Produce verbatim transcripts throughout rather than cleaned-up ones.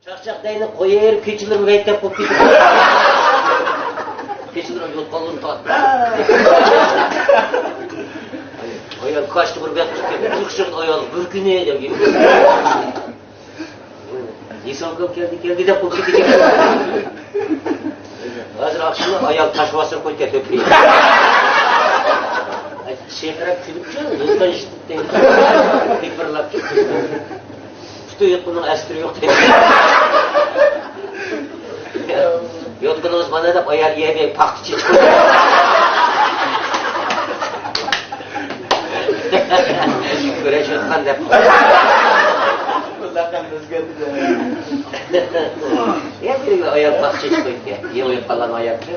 چاقچاق دەينى قويۇۋېرىپ، كېچىلىرىمۇ ھەيدەپ قويۇپ كېتىدۇ. كېچىلىرىمۇ يوتقانلىرىمۇ تارتىپ. ئايال كاشتا قۇرۇپ ياتىدىكەن. چىقىشىغىن ئايال بىر كۈنى دەپ. يېسىڭكىم كەلدى، كەلدى دەپ قويۇپ كېتىدىكەن. ھازىر ئاخشىمى ئايال تاش باستۇرۇپ قويۇپتىكەن تۆپىگە. شەيخىراپ كۈلۈپچۇ، يوتقان ئىشىتىپتۇ. تەكرارلاپچۇ. پۇتى يوتقىنىڭ ئەسكىرى يوق دەيدۇ. يوتقىنىڭىز مانا دەپ ئايال يەرگە پاختا چېچىپ. كۈرەش يوتقان دەپ. يا بىرىگە ئايال پاختا چېچىپ قويۇپتۇ. يېڭى يوتقانلارنى ئاياپتۇ.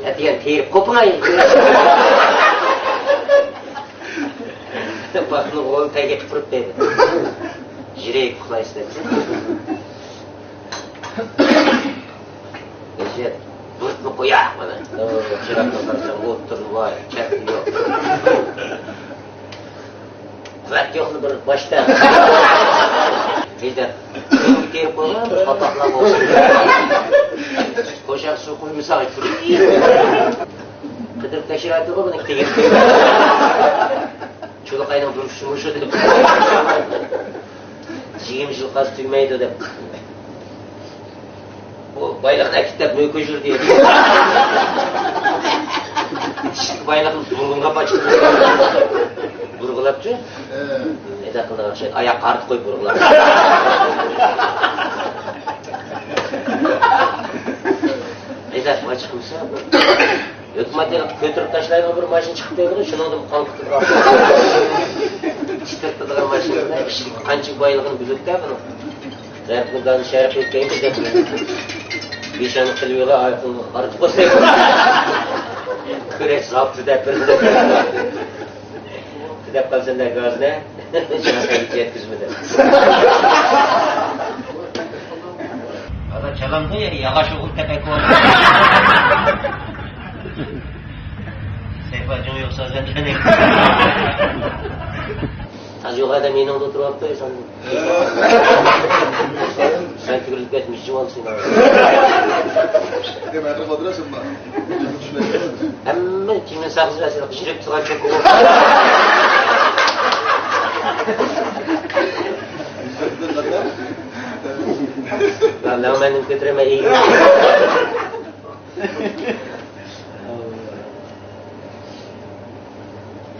ئەتىگەن تېرىپ قوپۇڭا. پاختىنىڭ غولىنى تەگكە تۇپۇرۇپ دەيدۇ. جىرىك ئۇخلايسىز دەپتۇ. ئەجەب، بۇرۇتمۇ قوياق مانا. چىراغنى قارىساڭ، ئوتتۇرىنى بار، چەتنى يوق. قۇۋۋەت يوقنى بىر باشتا. ئەجەب، ئۆيگە كىرىپ قويغان بىر قاپاقلار بولسۇن. قوشاق سۇ قۇيمىسا، قىدىرىپ تەكشۈرۈۋاتىدىغۇ بۇنى تېگىپ. چۇلۇقاينىڭ بىر شۇمۇشى دەپ. يىگىرمە يىل قالسا تۈگىمەيدۇ دەپ. ئۇ بايلىقنى ئەكېتىپ مۆكۈن يۈردى. ئىچكى بايلىقنى بۇرغۇنغا پاچىقى. بۇرغۇلاپچۇ؟ ئەدە قىلىدىغان ئوخشايدۇ. ئاياققا ئارتىپ قويۇپ بۇرغۇلاپ. ئەدە پاچىقى بولسا. ھۆكۈمەت ھېلىقى كۆتۈرۈپ تاشلايدىغان بىر ماشىنا چىقىپ كەلدى، شۇنىڭدىن قان قۇتۇپ ئىشلىتىدىغان ماشىنا، قانچە بايلىقىنى بىلىدىكەن بۇنىڭ. رەھمىدارنى شەرەپ قىلىپ كەيمىز دەپ. بېشىڭنى قىلىۋېلا ئايىقىڭنى ئارتىپ قويسايدۇ. كۈرەش زاپتۇ دەپ بىر. دەپ قالسا نە گازنى، شۇنىڭغا يەتكۈزمىدى. ئانا چالامدۇ يا ياغاچ ئوغۇل تەپەككۇر. سەيپا جۇڭ يوق سازەن. تاج يوق ئادەم يېنىڭدا ئولتۇرۇۋاپتۇ، سەن. سەن تۈگۈلۈپ كەتمىش جۇۋان سېنى. ھەممە كىمنى ساقچى بەسىدە پىشۇرۇپ تۇرغان چوكا. لەڭمەندىن كۆتۈرەمەن ئېگىنى.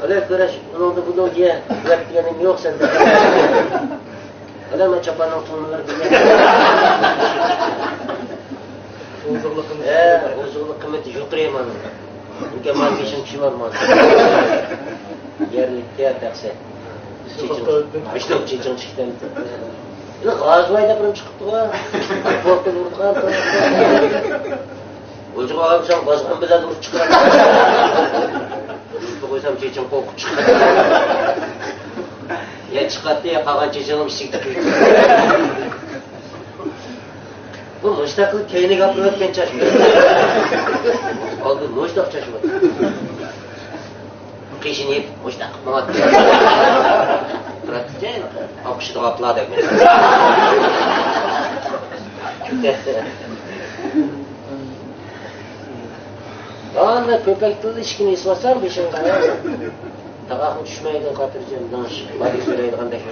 ئەلە كۈرەش، ئۇنىڭدا بۇنىڭ دېگەن، قۇۋۋەت دېگەننىڭ يوق سەندە. ئەلە مەن چاپاننىڭ تۇڭلىرى بىلەن. ئوزۇقلۇق قىممىتى ھە، يۇقىرى. ئوزۇقلۇق قىممىتى يۇقىرى مانا. چۈنكى مانا بېشىم چۈشۈۋالمايدۇ. يەرلىككە تەقسە. چېچىڭ، چېچىڭ چىقتى. غازۋاي دەپ بىرىم چىقىپتىغۇ. پورتىنى ئۇرغان. ئۇجىغا ئالساڭ بازغان بىلەن ئۇرۇپ چىقىرىمەن. ئۇرۇپ قويسام چېچىم قوقۇپ چىقىدۇ. يا چىقاتتى، يا قالغان چېچىڭ ئىچىگە تىقىلدى. بۇ مۇشتاق قىلىپ كەينىگە ئاپىرىۋەتكەن چاچ. ئالدى مۇشتاق چاچ بار. قېشىنى يېپىپ مۇشتاق قىلىپ ماڭاتتى. تۇراتتى، ئاققۇشىدىغان ئاتلار دەپ. ئاندا كۆپەك تىلدا ئىشىكنى ئېسىۋاتسام بېشىڭغا. تاغاقمۇ چۈشمەيدۇ، خاتىرجەم دېڭىشىپ، بادى سۆرەيدىغاندەك.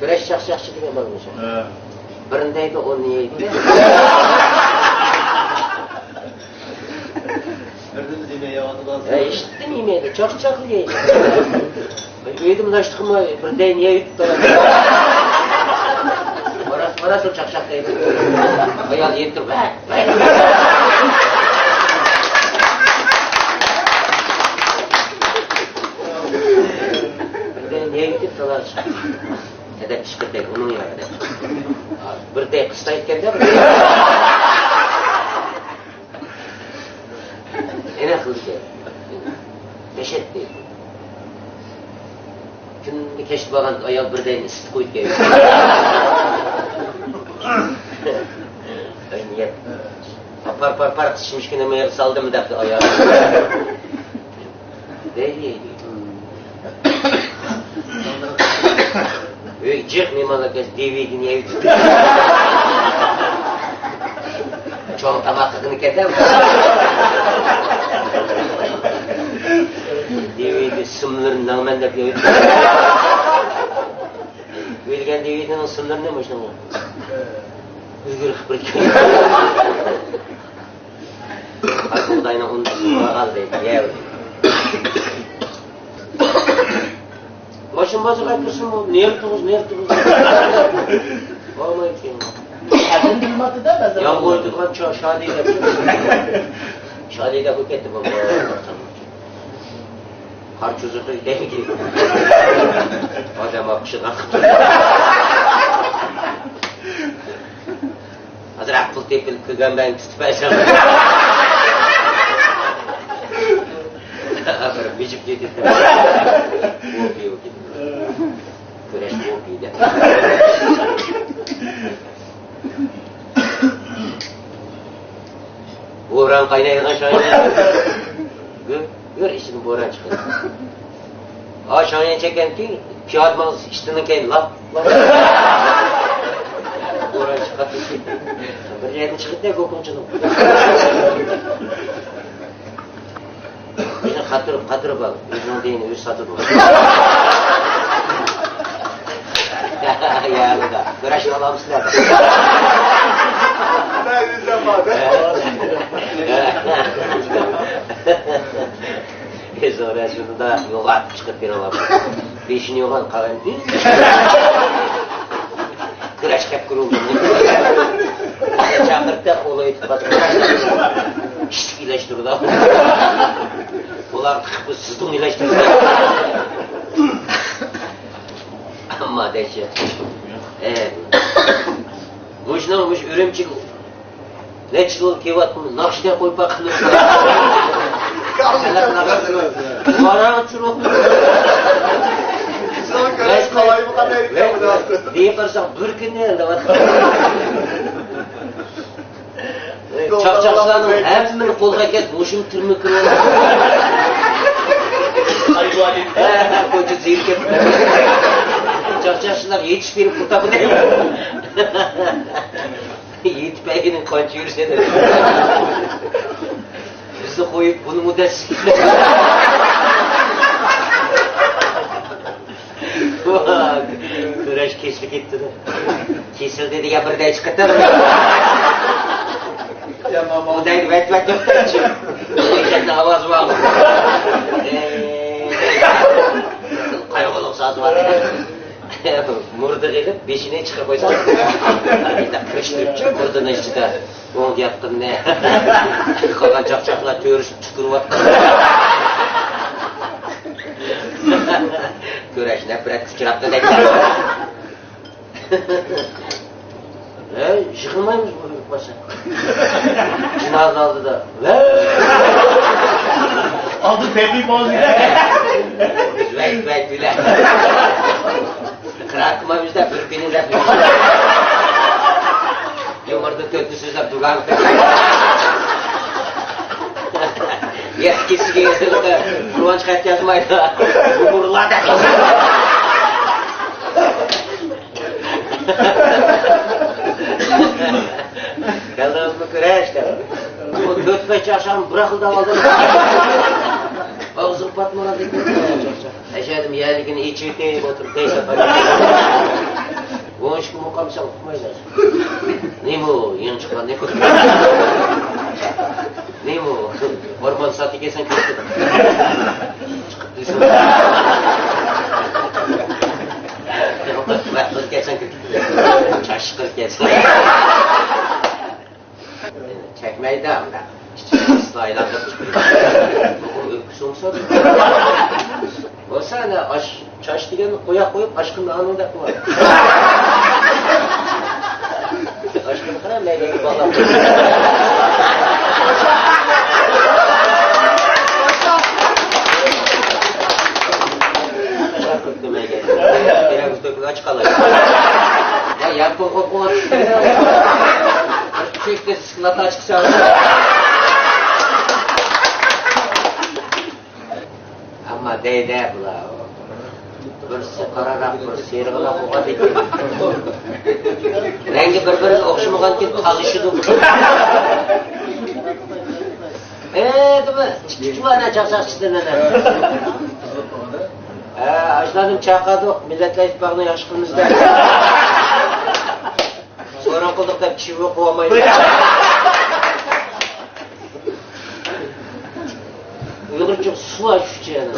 كۈرەش چاقچاقچى دېگەن بار مۇشۇ. ھە. بىرنى دەيدۇ، ئوننى يەيدۇ. بىردىن دېمەي يەۋاتىدۇ. ھە، ھېچنېمە يېمەيدۇ، چاقچاقلا يەيدۇ. ئۆيدە مۇنداق ئىشتىخىمۇ بىر دەينى يەيدۇ. ماراس، ماراس، چاقچاق دەيدۇ. ئايال يېيىپ تۇرۇپ، ۋە، ۋە. بىر دەينى يەيدۇ، تالاش. ئەدەپ ئىشقىلىپ ئۇنىڭ ياغى دەپ. بىر دەي قىستايدىكەن-دە، بىر دەي. ئەنە قىلدى. دەھشەت دەيدۇ. كۈندە كەچتە بارغان ئايال بىر دەينى ئىسسىتىپ قويىدىكەن. ئەي نىيەت. پار، پار، پار، شىمشىكىنى مېغىر سالدىم دەپتۇ ئايال. دەيدۇ. مېھمانلار كەلسە، دىۋىدىنى يەۋېتىپتۇ. چوڭ تاماق قىلغىنى كەتەم. دىۋىدى سىملىرىنى ناڭمەن دەپ يەۋېتىپتۇ. ئۆلگەن دىۋىدىنىڭ سىملىرىنى مۇشۇنىڭغا ئۈلگۈر قىلىپ بېرىپتۇ. بۇغداينىڭ ئۇنى قالدى، يەۋېتىپتۇ. ماشىنا بازىرىغا كىرسىمۇ، نېرى تۇرغۇز، نېرى تۇرغۇز. بولمايدىكەن. ئەدىن بىلمەپتۇ-دە، بەزى ياغ قويىدىغان شا-، شادى دەپ. شادى دەپ بولۇپ كەتتى بۇ. قار چوزۇقى دەيدىكەن. ئادەم ئاقىشىغا. ئازراق پۇل تېپىپ كىرگەن بەرگىنى تۇتۇپ بەرسەم. بىر مىجىپ كېتىپتۇ. ئوكېي، ئوكېي. كۈرەش ئوكېي دەپ. بوران قاينايدىغان شاڭيەن. يۈر، يۈر، ئىچىدىن بوران چىقىدۇ. ھا، شاڭيەن چەككەنكى، پىيادە ماڭسا ئىشتىنىڭ كەينى لاپ، لاپ. بوران چىقىپ كېتىدۇ. بىر يەردىن چىقىدۇ گوكۇڭچىنىڭ. بىزنىڭ خاتىرە، خاتىرە بار. ئۆزىنىڭ دېگىنى ئۆزى ساتىدۇ. يا، يا، كۈرەشنى ئالامسىلەر. زورا شۇندا يوغان چىقىپ بېرىۋاتىدۇ. بېشىنى يوغان قاۋاندى. كۈرەش كەپ كىرىۋاتىدۇ. چاقىرتىپ قولىغا يېتىپ قالسا، ئىشتىك ئىلەشتۈرىدۇ. ئۇلار تىقىپ سىزدىن ئىلەشتۈرىدۇ. ئەمما دەھشەت. ئە، مۇشۇنىڭ مۇشۇ ئۈرۈمچىگە نەچچە يىل كېلىۋاتىمىز، ناخشىدا قويۇپ باققىنىمىز. ۋاراڭ چۇرۇق. دېيىپ قارىساڭ، بىر كۈندە دەۋاتىدۇ. چاقچاقچىلارنىڭ ھەممىنى قولغا ئەكەپ، مۇشۇم تۈرمە كىرىۋالدى. ھە، ھە، كوچا زېرىكىپ. چاقچاقچىلار يېتىش بېرىپ پۇل تاپىدۇ. يېتىپ بەرگىنىڭ قانچە يۈرسە دەپ. بىزنى قويۇپ، بۇنىمۇ دەس. كۈرەش كېسىلى كېتىدۇ. كېسىلدى دېگەن بىردەك چىقىدۇ. بۇ دەيدۇ، ۋەت، ۋەت، ۋەت دەيدۇ. لېكىن ئاۋاز بار. قايغۇلۇق ساز بار. مۇردىغا ئېلىپ، بېشىنى چىقىرىپ قويسا، قىرىشتۇرۇپچۇ مۇردىنىڭ ئىچىدە. ئوڭدا ياتقىنىنى. قالغان چاقچاقلار تۆرىسىدە تۈكۈرۈۋاتقان. كۈرەش نەپرەتكە ئۇچراپتۇ دەيدۇ. ھەي، يىغلىمايمىز بۇ ئۆلۈپ قالسا. جىنازا ئالدىدا. ۋەي! ئالدى تەبىئىي بولدى. ۋەي، ۋەي، ۋەي. قىرا قىلمايمىز دە، بىر كۈنى دەپ. يۇمۇردا تۆتنى سۆزلەپ دۇگان. يەتتە كېسىگە يېزىلىپ، قۇرئان چىقىپ يازمايدۇ. يۇمۇرلار دەپ. كەلدىڭىزمۇ كۈرەش دەپ. ئۇ تۆت بەش چاقچاقنى بىر خىل دەۋالدىم. ئاغزىغا پاتمىغاندەك. ئەشەدىم يەرلىكىنى ئېچىۋېتىپ ئولتۇرۇپ دەيسەن. ئون ئىككى مۇقام سەن ئۇقمايسەن. نېمە ئۇ؟ يېڭى چىققان نېمە؟ نېمە ئۇ؟ ھورمون ساتىدىكەنسەن كۆرۈپ. چىقىپ دېسەم. چاشقىرىكەنسەن كۆرۈپ. چەكمەيدۇ ئۇنداق. ئىچىدە ئىسلايلار دەپ چىقىرىدۇ. بۇ ئۆپكە سوڭسا. بولسا ئەنە ئاش، چاچ دېگەننى قويا قويۇپ، ئاشقىنى ئانىڭ دەپ قويۇۋاتىدۇ. ئاشقىنى قارا، مەيدەنگە باغلاپ قويۇپ. ئاچ قالاي. يا، يانفون قويۇپ قويۇپ. چۈشۈكتە سىكلاتتا چىقسا. ئەمما دەيدە بۇلار. بىرسى قاراراق، بىرسى سېرىقراق بولغاندىكىن، رەڭگى بىر-بىرىگە ئوخشىمىغانكىن تازىشىدۇ. ئە، دېمە، ئىككى بار ئەنە چاقچاقچىسىدىن ئەنە. ھە، ئاشۇلارنى چاقىردۇق، مىللەتلەر ئىتتىپاقىنى ياخشى قىلىمىز دەپ. سورۇن قىلدۇق دەپ چىۋىن قوۋالمايدۇ. ئۇيغۇرچە سۇ ئاچقۇچى يەنە.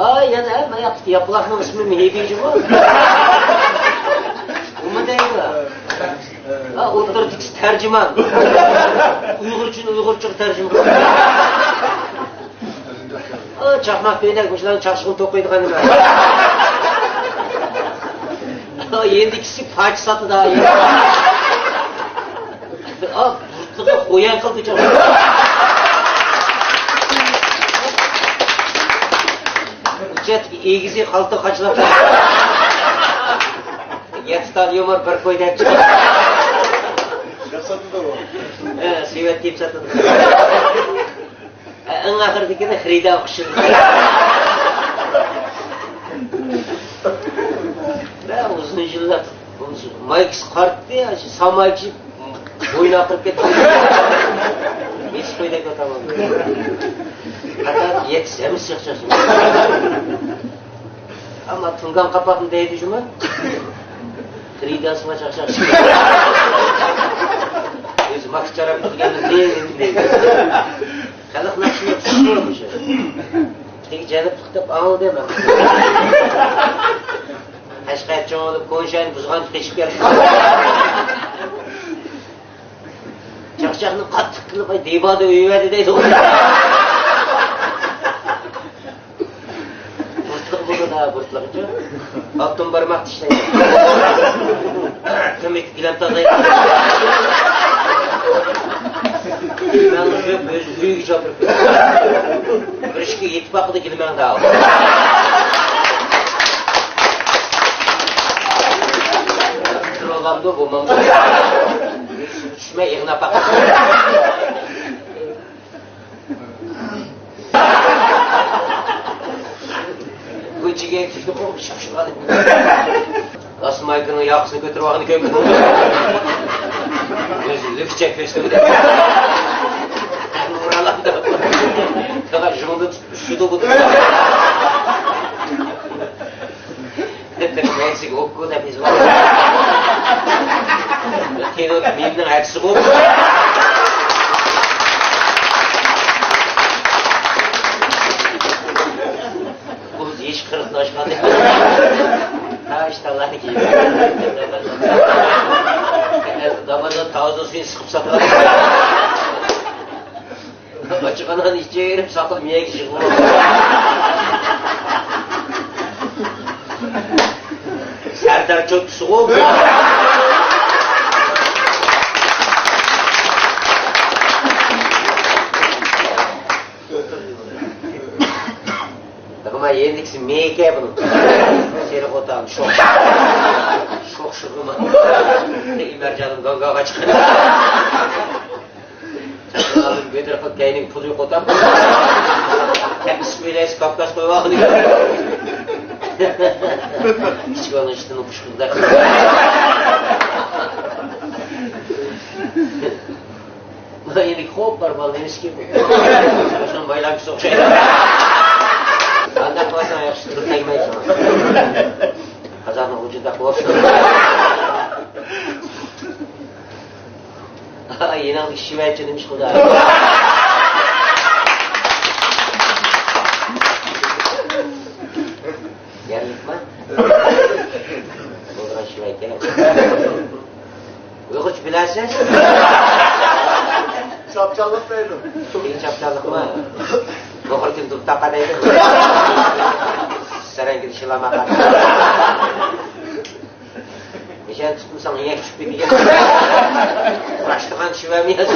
ئاي، يەنە ھە، ماياقتىكى ياپىلاقنىڭ ئىسمى مېھىبى جۇمۇ. ئۇمۇ دەيدۇ. ھە، ئوتتۇرىدىكىسى تەرجىمان. ئۇيغۇرچىنى ئۇيغۇرچىغا تەرجىمە قىلىدۇ. ئا، چاقماق تۈۋىدە مۇشۇلارنىڭ چاقچىقىنى توقۇيدىغان نېمە؟ ئا، يېنىدىكىسى پاچا ساتىدۇ. ئا، بۇرۇتلۇقى خويەن قىلدى چاقماق. ئۇ چەتتىكى ئېگىزى خالتا قاچىلاپ. يەتتە تال يۇمۇر بىر كوي دەپ چىقىدۇ. ھە، سېۋەت دەپ ساتىدۇ. ئەڭ ئاخىرىدىكىنى خېرىدار ئوخشىدى. مەن ئۇزۇن يىللار مايكىسى قارتتى، سامايكىسى بوينى ئاقىرىپ كەتتى. ھېچ قويدەك ئاتامام. پەقەت يەتسە ھەممىسى ياخشى. ئەمما تۇڭگان قاپاقنى دەيدۇ جۇمۇ. خېرىدار سىڭا چاقچاق. ئۆزى ماكىت چاراپ تۇرغاننى دەيدۇ. خەلق ناخشىنى چۈشىنىۋالمىش. تېگى جەنۇبلۇق دەپ ئاڭلىدىم مەن. قەشقەر چوڭ بولۇپ، كونشاينى بۇزغان قېچىپ كەلدى. چاقچاقنى قاتتىق قىلىپ، ئاي، دىۋاندا ئۆيۈۋەردى دەيدۇ. بۇرۇتلۇق بولىدۇ، بۇرۇتلۇقچۇ. ئالتۇن بارماق تىشلەيدۇ. كۆمۈك گىلەم تازىلايدۇ. مەن ئۆز ئۆيىگە چاپىرىپ كەتتىم. بىر ئىشكە يېتىپ باقىدۇ گىلىمەڭدە. تىرولامدۇ بۇ ماڭا. چۈشمەي ئېغىناپ باقىدۇ. بۇ چىگەن كۈچنى قوغۇپ چىقىشقا. ئاسمايكىنىڭ ياقىسىنى كۆتۈرۈپ ئالغىنى كۆرمىدىڭمۇ؟ ئۆزى لۈكچە كۆستۈم دەپ. ئۇرالامدۇ. شۇڭدىن تۇتۇپ ئۈششىدۇ بۇ. مەيسىگە ئوكۇ دەپ يېزىۋالدى. كىنو مېمنىڭ ئەكسىغۇ. بۇ يېشى قىرىقتىن ئاشقان. ھە، ئىشتانلارنى كىيىپ. دامادا تاۋۇزنىڭ سۈيىنى سىقىپ ساتىدۇ. ئاچچىقانانى ئىچىۋېرىپ، ساقىل مىيەگە يىغىلىپ. سەردار چوتكىسىغۇ. دىغما يېنىكسى مېيىكە بۇنىڭ. سېرىق ئوتام شوخ. شوخ شۇغۇما. ئىمەرجانىم گاڭگاغا چىقىدۇ. ئالدىن بېدىر قىلىپ كەينىگە پۇل يوقىتام. كەپسىز كۆيلەيسىز، كاپكاز قويۇۋالغىنى. كىچىك بالىنىڭ ئىشتىنى قۇشقۇردەك. مانا ئېنىك خوپ بار بالىنى ئېلىشكى. شۇنىڭ بايلامچىسى ئوخشايدۇ. قانداق قىلساڭ ياخشى تۇرۇپ تەگمەيسەن. قازاننىڭ ئۇجىدا قوپسۇن. يېنىڭدا ئىششىۋەتچى نېمە ئىش قىلدى؟ يەرلىكما؟ بولغان شىۋەيكەن. ئۇيغۇرچە بىلەسىز؟ چاپچاللىق دەيدۇ. سېنى چاپچاللىقما؟ بۇغۇر كۈن تۇرۇپ تاقا دەيدۇ. سەرەڭگىدە شىلاماقا. مىشەن تۇتمىساڭ يەڭ چۈشۈپ كېتىدىكەن. قۇراشتىغان چۈشۈۋەرمەيسەن.